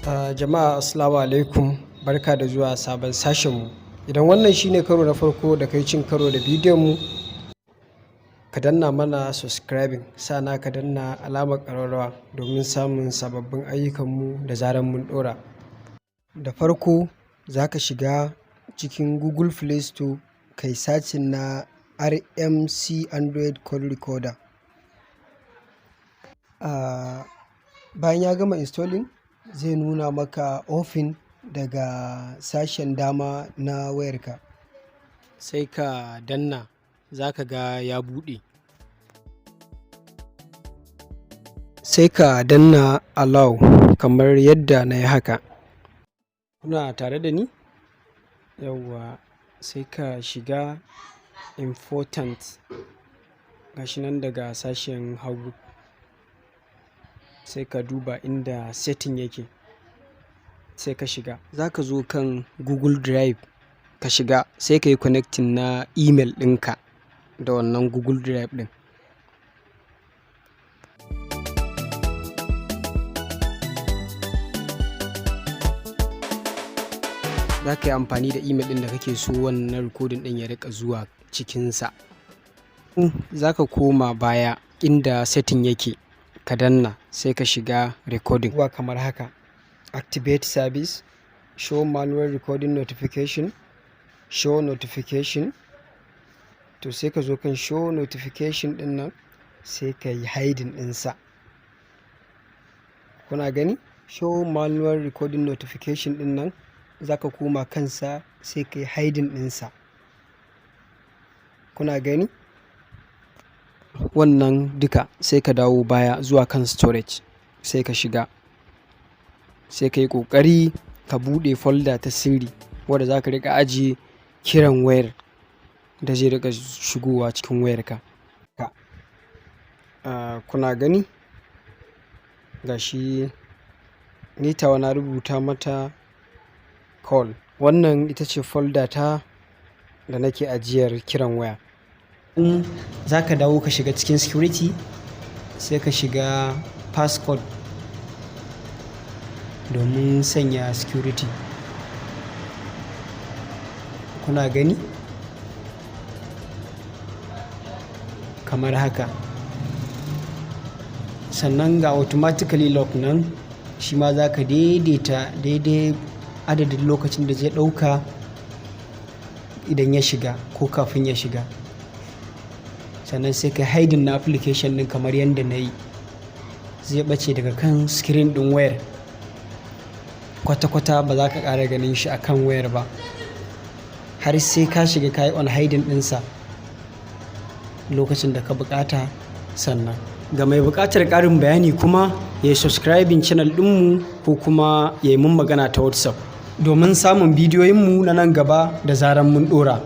Jama'a, assalamu alaikum, barka da zuwa sabon sashenmu. Idan wannan shine karo na farko da kai cin karo da bidiyon mu, ka danna mana subscribing, sana ka danna alamar ƙararrawa domin samun sababbin ayyukanmu da zarar mun ɗora. Da farko za ka shiga cikin Google Play Store, kai searching na RMC Android Call Recorder. Bayan ya gama installing, zai nuna maka open daga sashen dama na wayarka. Sai ka danna, za ka ga ya buɗe. Sai ka danna allow kamar yadda na yi haka. Kuna tare da ni? Yauwa, sai ka shiga important, gashi nan daga sashen hagu. Sai ka duba inda setting yake, sai ka shiga. Za ka zo kan Google Drive ka shiga, sai ka yi connecting na email ɗinka da wannan Google Drive ɗin. Za ka yi amfani da email ɗin da kake so wannan recording ɗin ya riƙa zuwa cikinsa. Za ka koma baya inda setting yake, ka danna, sai ka shiga recording. Zuwa kamar haka: activate service, show manual recording notification, show notification. To, sai ka zo kan show notification ɗin nan, sai ka yi hiding ɗinsa. Kuna gani? Show manual recording notification ɗin nan, za ka koma kansa, sai ka yi hiding ɗinsa. Kuna gani? Wannan duka, sai ka dawo baya zuwa kan storage, sai ka shiga. Sai ka yi ƙoƙari ka buɗe folder ta sirri wadda za ka riƙa ajiye kiran wayar da zai riƙa shigowa cikin wayarka. Kuna gani? Gashi ni tawa na rubuta mata call. Wannan ita ce folder ta da nake ajiyar kiran waya. In za ka dawo ka shiga cikin security, sai ka shiga passcode domin sanya security. Kuna gani? Kamar haka. Sannan ga automatically lock nan, shi ma za ka daidaita daidai adadin lokacin da zai ɗauka idan ya shiga ko kafin ya shiga. Sannan sai ka hiding na application ɗin kamar yadda na yi. Zai ɓace daga kan screen ɗin wayar. Kwata-kwata ba za ka ƙara ganin shi a kan wayar ba. Har sai ka shiga ka yi unhiding ɗinsa lokacin da ka buƙata sannan. Ga mai buƙatar ƙarin bayani kuma, ya yi subscribing channel ɗinmu ko kuma ya yi mun magana ta WhatsApp domin samun bidiyoyinmu na nan gaba da zarar mun ɗora.